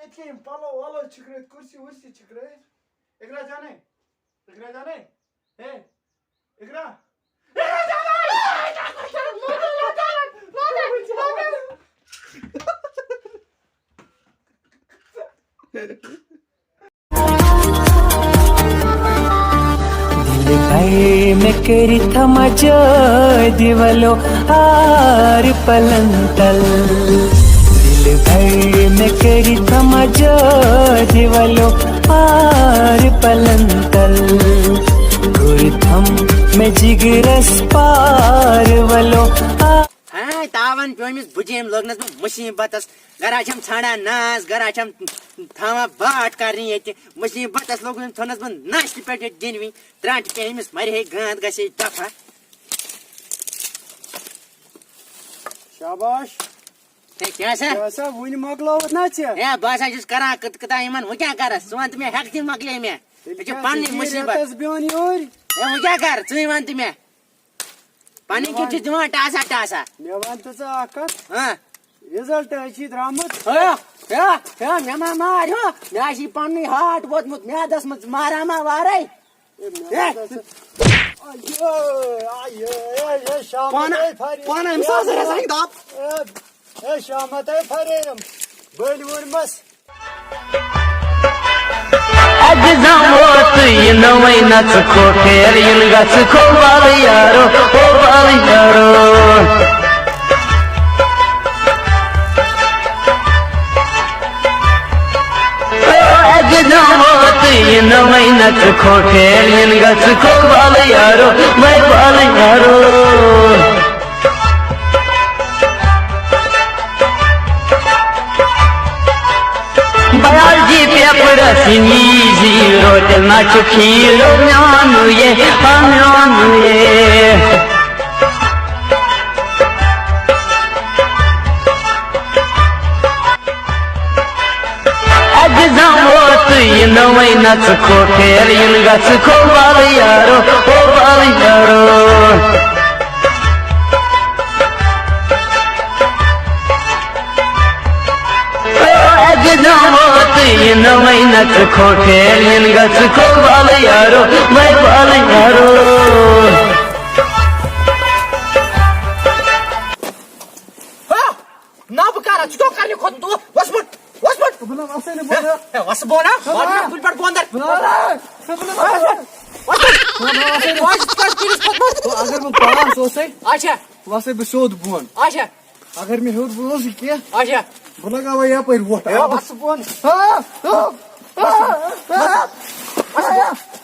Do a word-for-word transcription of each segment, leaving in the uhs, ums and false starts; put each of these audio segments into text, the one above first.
ییٚتہِ کیٛاہ یِم پَلو وَلو چھِکرٲوِتھ، کُرسی وُرسی چھِکرٲوِتھ؟ اِقرا جانے، اِقرا جانے، ہے، اِقرا۔ دل بھر میں کری تھا مجا دیولو آر پلنتل۔ دل بھر میں کری تھا مجا دیولو آر پلنتل۔ گرتھم میں جگرس پار ولو آ۔ ہاں، تاوان پیوٚو أمِس بُجہِ، أمۍ لوٚگنَس بہٕ مُصیٖبتَس۔ گرا چھَم ژھانڈان ناز، گرا چھَم تھاوان باٹھ کرنہِ ییٚتہِ۔ مُصیٖبتَس لوٚگ أمۍ، ژھٕنُس بہٕ نَشہِ پٮ۪ٹھ ییٚتہِ گِنٛدوٕنۍ۔ ترٛٹھ کیٛاہ أمِس مَرِ ہے گانٛد، گژھِ ہے دفعہ۔ شاباش۔ ہے، کیٛاہ سا؟ کیٛاہ سا، وُنہِ مۄکلووُتھ نا ژےٚ؟ ہے، بہٕ ہسا چھُس کران کٕت کٕتاہ یِمن، وۄنۍ کیٛاہ کرس؟ ژٕ وَن تہٕ مےٚ، ہٮ۪کہٕ تہِ مۄکلے مےٚ۔ تیٚلہِ یہِ چھِ کیٛاہ، پنٕنۍ ژٕ چھِ مُصیٖبت۔ رٮ۪تس بیوٚن یورۍ؟ ہے، وۄنۍ کیٛاہ کرٕ؟ ژٕے وَن تہٕ مےٚ۔ پنٕنۍ کِنۍ چھِ دِوان ٹاسا ٹاسا۔ مےٚ وَن تہٕ ژٕ اکھ کَتھ۔ ہاں۔ رِزلٹ حظ چھی درٛامُت۔ ہیا، ہیا، ہیا، مےٚ ما مار، ہیا۔ مےٚ حظ چھِ پننُے ہارٹ ووتمُت میادس منٛز، مارا ما وارے۔ اے، مےٚ وَن تہٕ ژٕ۔ آیے، آیے، اے، اے، شامت پانہٕ، اے، فریم۔ پانہٕ أمۍ سٕنٛز رِزلٹ دَپ۔ اے، اے، شامت اے، فریم۔ بٔلۍ ووٚنمَس۔ اَکہِ زَمو تہٕ یہِ نٔوٕے نَژٕ کھو پھیر، یِن گژھٕ کھو وَلہٕ یارو، او وَلہٕ یارو۔ اَکہِ زَمو تہٕ یہِ نٔوٕے نَژٕ کھو پھیر، یِن گژھٕ کھو وَلہٕ یارو، وَے وَلہٕ یارو۔ بایولجی پیپرس نی زیٖرو، تیٚلہِ ما چھُ فیٖل میون یے، ہا میون یے۔ اَکہِ زَمو تہٕ یہِ نٔوٕے نَژٕ کھو پھیر، یِن گژھٕ کھو وَلہٕ یارو، او وَلہٕ یارو۔ اَکہِ زَمو تہٕ یہِ نٔوٕے نَژٕ کھو پھیر، یِن گژھٕ کھو وَلہٕ یارو، وَے وَلہٕ یارو۔ ہا! نہ، بہٕ کَرٕ، ژٕ کیٛاہ کَرنہِ کھوٚتمُت؟ وَس بوٚن، وَس بوٚن۔ بہٕ نہ وَسَے نہٕ بوٚن۔ ہے، ہے، وَسہٕ بوٚن، ہا؟ بہٕ وَس نہ۔ بہٕ نہ کُنہِ پٮ۪ٹھ بوٚن در۔ بہٕ نہ وَسَے۔ بہٕ نہ وَسَے۔ وَس بوٚن۔ بہٕ نہ وَسَے نہٕ۔ بہٕ حظ چھُس کٲنٛسہِ کُلِس کھوٚتمُت۔ بہٕ، اگر بہٕ پاس اوسَے، اچھا۔ وَسَے بہٕ سیوٚد بوٚن۔ اچھا۔ اگر مےٚ ہیوٚر بوٚن اوسُے کینٛہہ، اچھا۔ بہٕ لَگاوَے یَپٲرۍ وۄٹھ۔ ہے، آ، وَسہٕ بوٚن۔ آ، آ، آ، آ۔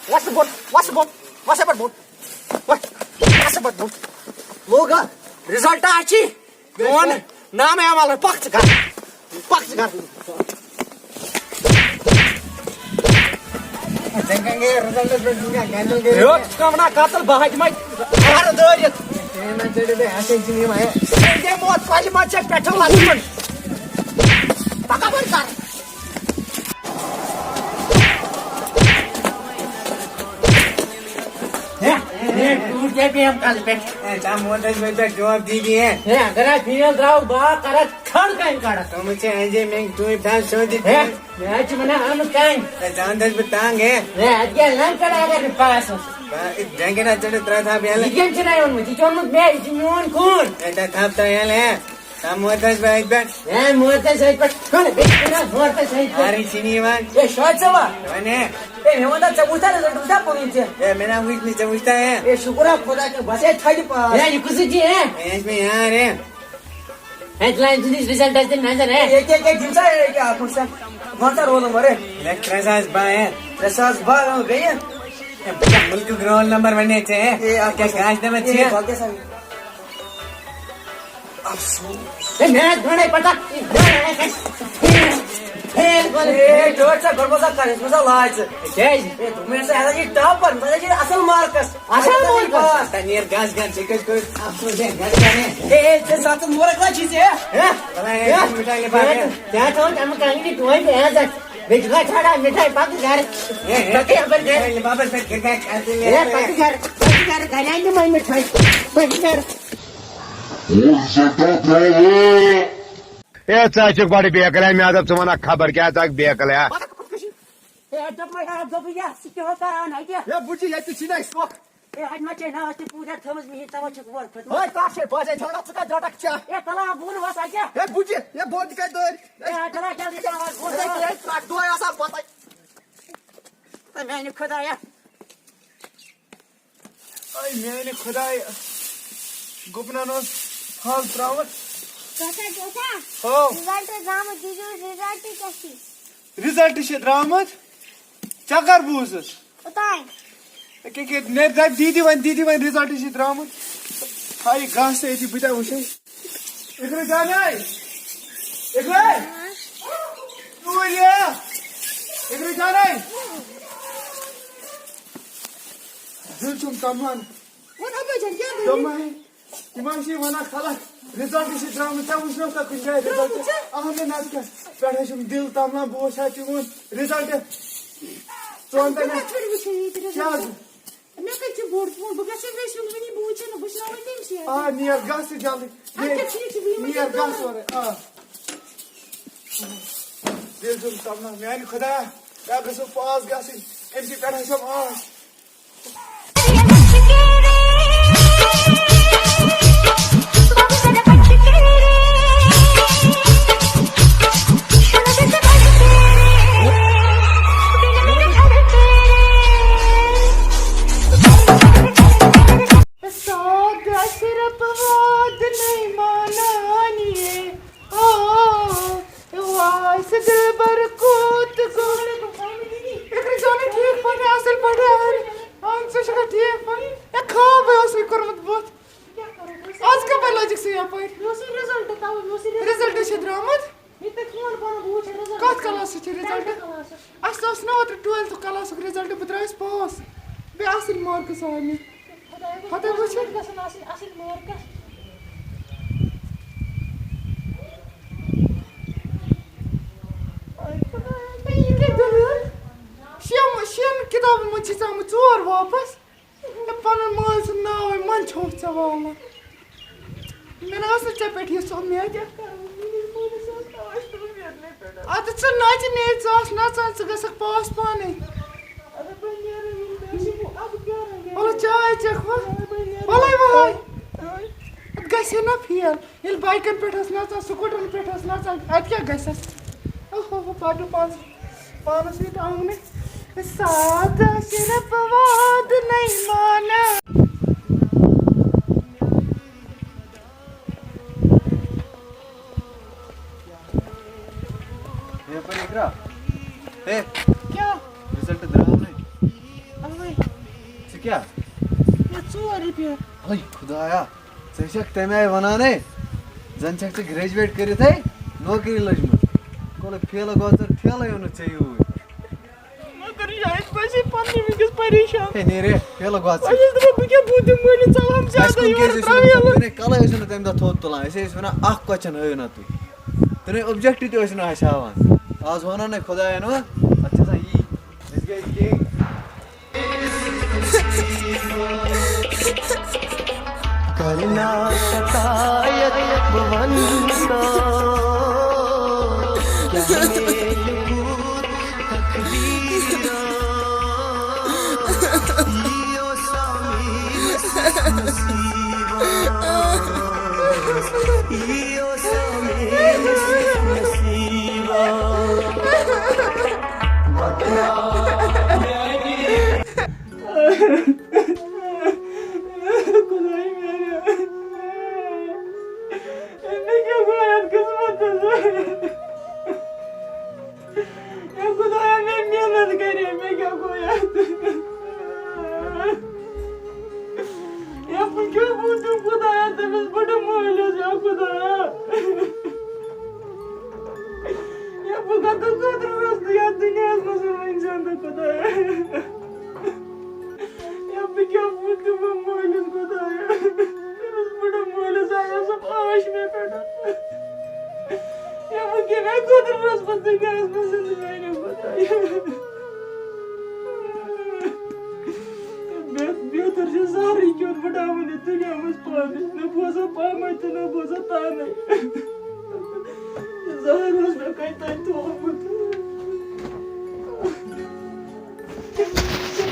وَسہٕ بوٚن، وَسہٕ بوٚن، وَسہٕ بوٚن۔ وَسہٕ بوٚن۔ وَسہٕ بوٚن۔ لوگا؟ رِزلٹ آچی۔ میون نام ہے عمل، پک ژٕ گھر۔ پک ژٕ گھر۔ ژےٚ کَنہِ گٔیے رِزلٹَس پٮ۪ٹھ، ژٕ کیٛاہ گَنٛڈَل گٔیے؟ ہے، ژٕ چھُکھ وَنان قتل، بہٕ ہَتہِ منٛز گَرٕ دٲرِتھ۔ ہے، نہ، ژےٚ دوٚپُے، ہَتھ أکۍ چھِ یِم ہے۔ ژےٚ گٔیے موت پَلہِ منٛز، ژےٚ پٮ۪ٹھٕ لَژھ منٛز۔ پَکھ اَپٲرۍ گَرٕ۔ ہے، ہے، ٹوٗر کیٛاہ پیٚیَم کَلہٕ پٮ۪ٹھ؟ ہے، ژٕ ہا مونتھَس بہٕ پٮ۪ٹھ جواب دی دی، ہے۔ ہے، اگر اَتھ فیل درٛاو، بہٕ ہا کَرٕ اَتھ کھَڑ کامہِ کَڑَکھ۔ تِمَن چھِ أنٛدۍ أنٛدۍ مےٚ ٹوٗپۍ تھاو سیوٚد یہِ ہے، کھٮ۪ن۔ مےٚ حظ چھِ وَنان آمُت کامہِ۔ ہے، ژٕ اَنٛدَس بہٕ تنٛگ، ہے۔ ہے، اَتھ کیٛاہ لَنٛگ کَڑٕ اگر نہٕ پاس اوس؟ با-، بینٛکَن ہا ژٔٹِتھ ترٛےٚ تھَپھ یَلہٕ۔ یہِ کٔمۍ چھُنہ ووٚنمُت؟ یہِ چھُ ووٚنمُت مےٚ، یہِ چھُ میون خوٗن۔ ہے، ترٛےٚ تھَپھ ترٛاو یَلہٕ، ہے۔ ژٕ ہا مونتھَس بہٕ اَتہِ پٮ۪ٹھ۔ ہے، مونتھَس اَتہِ پٮ۪ٹھ۔ کَڑ، بیٚیہِ چھُ وَنان مونتھَس اَتہِ پٮ۪ٹھ۔ اَرٕے چھِنہٕ یِوان۔ ہے، شاد صٲبا۔ وَن ہے۔ ہے، مےٚ وَن تہٕ، ژےٚ وُچھتھا رِزلٹ، وُچھتھا پَنُن ژےٚ؟ ہے، مےٚ نہ وُچھ نہٕ، ژےٚ وُچھتھا ہے؟ ہے، شُکر ہا خۄدا تہٕ بَس ہے تھَدِ پاس۔ ہے، یہِ کُس چھُ ہے؟ ہے، یہِ چھُ مےٚ یار ہے۔ ہے، تُلان چھُنہٕ أسۍ رِزلٹَس تہِ نظر ہے۔ ہے، ییٚکیٛاہ، ییٚکیٛاہ، دِم سا، ییٚکیٛاہ، اَکھ وُچھ سا۔ وَن سا رول نمبر ہے۔ ہے، ترٛےٚ ساس باہ ہے۔ ترٛےٚ ساس باہ، اۭں، بیٚیہِ؟ ہے، بہٕ کیٛاہ مُلکُک رول نمبر وَنے ژےٚ ہے؟ ہے، اَکھ کیٛاہ وُچھ سا۔ کانٛہہ دِوان ہے، ژےٚ؟ باقٕے سا۔ افسوس۔ ہے، میچ گۄڈَے پَتہ۔ ہے، گۄڈَے۔ ہے، ٹٲٹھ سا، گۄڈٕ بوزا کَر، یَتھ منٛز ہا لاج ژٕ۔ کیٛازِ؟ ہے، دوٚپمَے ژےٚ ہسا چھِ ٹاپَر، ژٕ ہسا چھِ اَصٕل مارکَس۔ اَصٕل مارکَس؟ تَتہِ نیر گَس گَن، ژےٚ کٔژِ کٔژِ افسوس ہے، گَس گَن ہے۔ ہے، ہے، ژےٚ ساتَن مورَکھ لا چھِ ژےٚ، ہے؟ ہے؟ وَلہٕ ہے، ہے؟ مِٹھاے لِفافہٕ ہے۔ ہے، ژےٚ ہا تھوٚوُتھ اَمہٕ کَنہِ نِش ڈوٗنۍ تہِ عزت۔ بیٚیہِ چھُکھ ژھانٛڈان مِٹھاے، پَکھ گَرٕ۔ ہے، ہے۔ پَکھ یَپٲرۍ گَرٕ۔ مِٹھاے لِفافَس پٮ۪ٹھ کِرکَٹ کھٮ۪تھ تہِ ہے، نیران۔ پَکھ گَرٕ، پَکھ گَرٕ، گَرِ اَنہِ دِمَے مِٹھاے۔ پَکھ گَرٕ۔ Hoje já tá pra lá. ہے، ژٕ ہا چھُکھ بڑٕ بیقل، ہے، مےٚ ہا دوٚپ ژٕ وَنکھ خبر کیٛاہ، ژٕ ہاکھ بیقل، ہے۔ پتہٕ کُس کُس چھُ؟ ہے، دوٚپمَے، ہے، دوٚپُے، یہِ ہا، سُہ کیٛاہ ہو کران اَتہِ؟ ہے، بُجہِ، ییٚتہِ چھِنہٕ اَسہِ سۄکھ۔ ہے، اَتہِ ما چھے ناو تہِ پوٗرٕ تھٲومٕژ، مےٚ یہِ ژَوَے چھُکھ وَر کھوٚتمُت۔ ہے، کَس چھے بَجے جھگڑا، ژٕ کَتہِ رَٹَکھ چاہ؟ ہے، تَلہ ہا بۄن وَس اَتہِ۔ ہے، بُجہِ، ہے، بۄن تہِ کَتہِ دٲرۍ؟ ہے، تَلہ ہا جلدی ژَلہ ہا بۄن۔ ہے، ہے، ترٛٹھ دۄہَے آسان بَتَے۔ ہے، میٛانہِ خۄدایا۔ اے میانہِ خۄدایہِ، گُپنن اوس پھل ترٛوومُت۔ کتھا کیٛاہ چھا؟ ہو۔ رِزلٹ درٛامُت، دیٖدی، رِزلٹ کیٛاہ چھُے؟ رِزلٹ چھُ درٛامُت۔ ژےٚ کر بوٗزُتھ؟ اوٚتام۔ أکہِ، أکہِ، نیرِ دَپہِ دیٖدی وۄنۍ، دیٖدی وۄنۍ رِزلٹ چھُ درٛامُت۔ ہاے گاسہٕ أتی، بہٕ تہِ وٕچھے۔ اقرا جانے! اقرا! یور یہِ! اقرا جانے! دِل چھُم تمبلان۔ وَن اَپٲرۍ جان، کیٛاہ دٔلیٖل؟ دوٚپمَے، یِم حظ چھِ وَنان خلق، رِزلٹ چھِ درٛامٕتۍ، ژےٚ وٕچھنَو کانٛہہ کُنہِ جایہِ رِزلٹ؟ درٛامُت چھا؟ اَہَن نہ، نَتہٕ کیٛاہ؟ پٮ۪ٹھٕ حظ چھُم دِل تَمبلان، بہٕ وٕچھِ ہا چون رِزلٹ۔ ژٕ وَن تہٕ مےٚ۔ کَتہِ پٮ۪ٹھ وٕچھے ییٚتہِ رِزلٹ؟ کیٛاہ حظ؟ مےٚ کَتہِ چھُ بوٚڑ فون؟ بہٕ گژھٕ ویٚسہِ ہُنٛد وٕنی، بہٕ وٕچھِ نہٕ، بہٕ وٕچھناوَے تٔمۍ سٕے اَتہِ۔ آ، نیر گژھ تہٕ جلدی۔ اَدٕ کیٛاہ ٹھیٖک چھُ، بہٕ یِمَے نیر ژےٚ گژھ تور۔ اورَے۔ آ۔ دِل چھُم تَمنا، میٛانہِ خۄدایا، کیٛاہ گژھو پاس گژھٕنۍ؟ أمۍ سٕے پٮ۪ٹھ ہیٚچھم آش۔ ساد اشرف واد نہیں مانانی۔ آ، واس دلبر کوت گو۔ اقرا جانے ٹھیٖک پٲٹھۍ، اَصٕل پٲٹھۍ۔ اَہَن، ژٕ چھَکھا ٹھیٖک پٲٹھۍ؟ ہے، خوابٕے اوسُے کوٚرمُت بُتھ۔ آز کَپٲرۍ لٔجِکھ ژٕ یَپٲرۍ؟ مےٚ اوس یہِ رِزلٹ تَوَے، مےٚ اوس یہِ رِزلٹ۔ رِزلٹ چھِ درٛامُت؟ یہِ تۄہہِ فون پَنُن، بہٕ وٕچھِ رِزلٹ۔ کَتھ کلاسَس چھِ رِزلٹ؟ ٹٮ۪نتھٕ کلاسَس۔ اَسہِ اوس نہٕ اوترٕ ٹُوٮ۪لتھٕ کلاسُک رِزلٹ، بہٕ درٛایَس پاس۔ بیٚیہِ اَصٕل مارکٕس آے مےٚ۔ خۄداے ہَتَے وٕچھِو۔ گژھن آسٕنۍ اَصٕل مارکٕس۔ آے خۄدایا، یہِ کیٛاہ دٔلیٖل؟ شیٚن، شیٚن کِتابَن منٛز چھِ ژےٚ آمٕتۍ ژور واپَس۔ ہے، پنُن مٲلۍ سُنٛد ناوٕے منٛد چھوٚکھ ژےٚ والان۔ مےٚ نہ ٲس نہٕ ژےٚ پٮ۪ٹھ یِژھ اُمید۔ اَدٕ ژٕ نَژِ نے، ژٕ آس نَژان، ژٕ گژھکھ پاس پانَے۔ وَلہٕ چاے چٮ۪کھ وۄنۍ۔ وَلَے وَہَے۔ اَدٕ گژھِ ہے نہ فیل۔ ییٚلہِ بایکَن پٮ۪ٹھ ٲس نَژان، سکوٗٹرَن پٮ۪ٹھ ٲس نَژان، اَتہِ کیٛاہ گژھٮ۪س؟ اوہ، اوہ، اوہ، پَتہٕ پانَس، پانَس سۭتۍ آنٛگنَے۔ سادٕ صرف وعدٕ نَے مانان۔ ہے، پَنہٕ اِقرا۔ ہے۔ کیٛاہ؟ رِزلٹ درٛاو نَے۔ اَوَے۔ ژٕ کیٛاہ؟ مےٚ ژور رۄپیہِ۔ ہَے خۄدایا۔ ژٕ چھَکھ تَمہِ آیہِ وَنان ہے، زَن چھَکھ ژٕ گرٛیجویٹ کٔرِتھ ہے نوکری لٔجمٕژ۔ کولہٕ فیلہٕ گوٚو ژٕ، ٹھیلَے اوٚنُتھ ژےٚ یوٗرۍ۔ مگر یہِ آسہِ پَزی پَنٕنۍ وٕنکیٚس پریشان۔ ہے نیر ہے، فیلہٕ گوٚو ژٕ۔ بہٕ چھَس دَپان، بہٕ کیٛاہ بہٕ دِمہٕ وٲلِس ژَلان زیادٕ اَسہِ کُن یورٕ کیٛازِ ٲسِو نہٕ ترٛاوِ تُہۍ یَلہٕ۔ کُنے کَلَے ٲسِو نہٕ تَمہِ دۄہ تھوٚد تُلان؟ أسۍ ٲسۍ وَنان، اَکھ question ہٲیِو نا تُہۍ۔ تُہۍ نے object تہِ ٲسِو نہٕ اَسہِ ہاوان۔ آز وَنو نے خۄدایَن وۄنۍ، اَتھ چھِ آسان یی۔ أسۍ گٔے یی۔ کرنا شکایت بہٕ وَنہٕ تو، کیٛاہ میلہِ پوٗرٕ تقدیٖرا؟ یی اوسا میٛٲنِس نصیٖبا، یی اوسا میٛٲنِس نصیٖبا۔ بدنام میٛانہِ خۄداے میٛانہِ۔ مےٚ کیٛاہ گوٚو یَتھ قٕسمَتَس؟ اے خۄدایا، مےٚ محنت کَرے، مےٚ کیٛاہ گوٚو یَتھ؟ اے بہٕ کیٛاہ بوٗزُم خۄدایا، تٔمِس بٔڑٕ مٲلِس، یا خۄدایا۔ اے بہٕ کَتھ خٲطرٕ روزٕ یَتھ دُنیاہَس منٛز وۄنۍ زِندٕ، خۄدایا؟ یا بہٕ کیٛاہ وَنہٕ تِمَن مٲلِس خۄدایا؟ تٔمِس بٕڈٕ مٲلِس آیو سۄ پاش مےٚ پٮ۪ٹھ۔ یا بہٕ کَمہِ خٲطرٕ روزٕ پَتہٕ دُنیاہَس منٛز زِندٕ میٛانہِ خۄدایا؟ بہ-، بہتر چھُ زہرٕے کھیوٚن بٕڈاوُن یَتھ دُنیا منٛز پانہٕ۔ نہ بوزو پامَے تہٕ نہ بوزو تانَے۔ زہر اوس مےٚ کَتہِ تام تھوٚومُت۔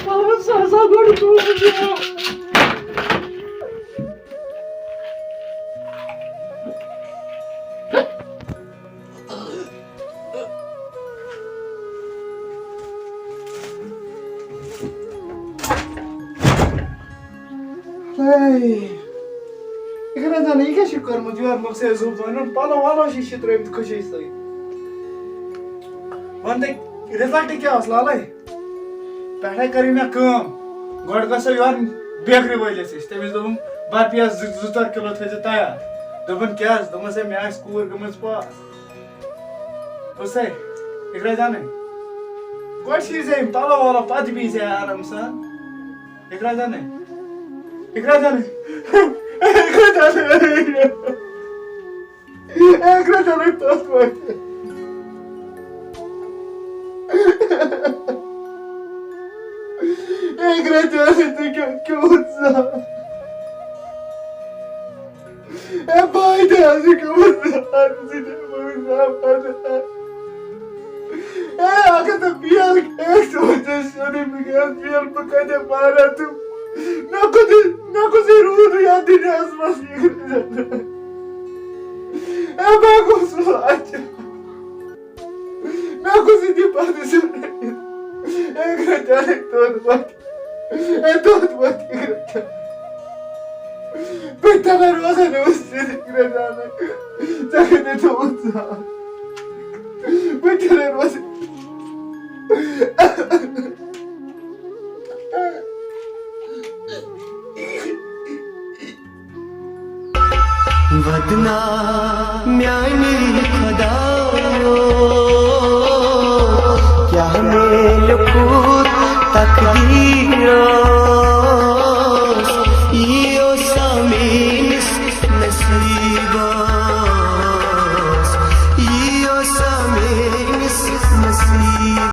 پاور سا، سا گۄڈٕ تھوٚومُت یہِ۔ ہے، یہِ کَران زَن، یہِ کیٛاہ چھُ کوٚرمُت یورٕ مۄخصر زُو پَنُن؟ پَلو وَلو چھِ شِترٲومٕتۍ خوشی سۭتۍ۔ وَن تہٕ، رِزَلٹ کیٛاہ اوس لالَے؟ پٮ۪ٹھَے کٔرٕے مےٚ کٲم، گۄڈٕ گژھو یورٕ بیکری وٲلِس نِش، تٔمِس دوٚپُم، "برفی حظ زٕ، زٕ ژور کِلوٗ تھٲیزِ تیار۔" دوٚپُن، "کیٛاہ حظ؟" دوٚپمَس، "ہے، مےٚ آسہِ کوٗر گٔمٕژ پاس۔" بہٕ سَے، اِقرا جانٕے، گۄڈٕ چھِ یہِ ژےٚ یِم پَلو وَلو، پَتہٕ بیٚیہِ ژےٚ آرام سان۔ اِقرا جانٕے، اِقرا جانٕے، اِقرا جانٕے، اِقرا جانٕے، تَتھ پٲٹھۍ۔ اِقرا جانٕے، ژٕ کیٛاہ کیٛاہ اوس ژٕ؟ اے بھائی، تہِ حظ چھُ گوٚمُت زہر، ژٕ تہِ گوٚمُت زہر۔ اے، اگر ژٕ بیل کھیٚکھ، ژٕ وٕچھ ژٕ سیوٚدُے، بہٕ گٔیَس بیل، بہٕ کَتہِ پارٕ تہٕ مےٚ کوٚت، مےٚ کوٚت روٗد یَتھ دُنیاہَس منٛز یہِ؟ اے، بہٕ گوٚژھ لاچار۔ مےٚ گوٚژھ یہِ تہِ پَتہٕ زِندگی۔ اے گرٛٹَر، اے توٚت ووت۔ اے توٚت ووت، اے گرٛٹَر۔ بہٕ تہِ نَے روزان اوس ژےٚ گرٛٹَر۔ ژےٚ کَتہِ تھوٚوُتھ ژٕ؟ بہٕ تہِ نَے روزان۔ وَدنا میٛانہِ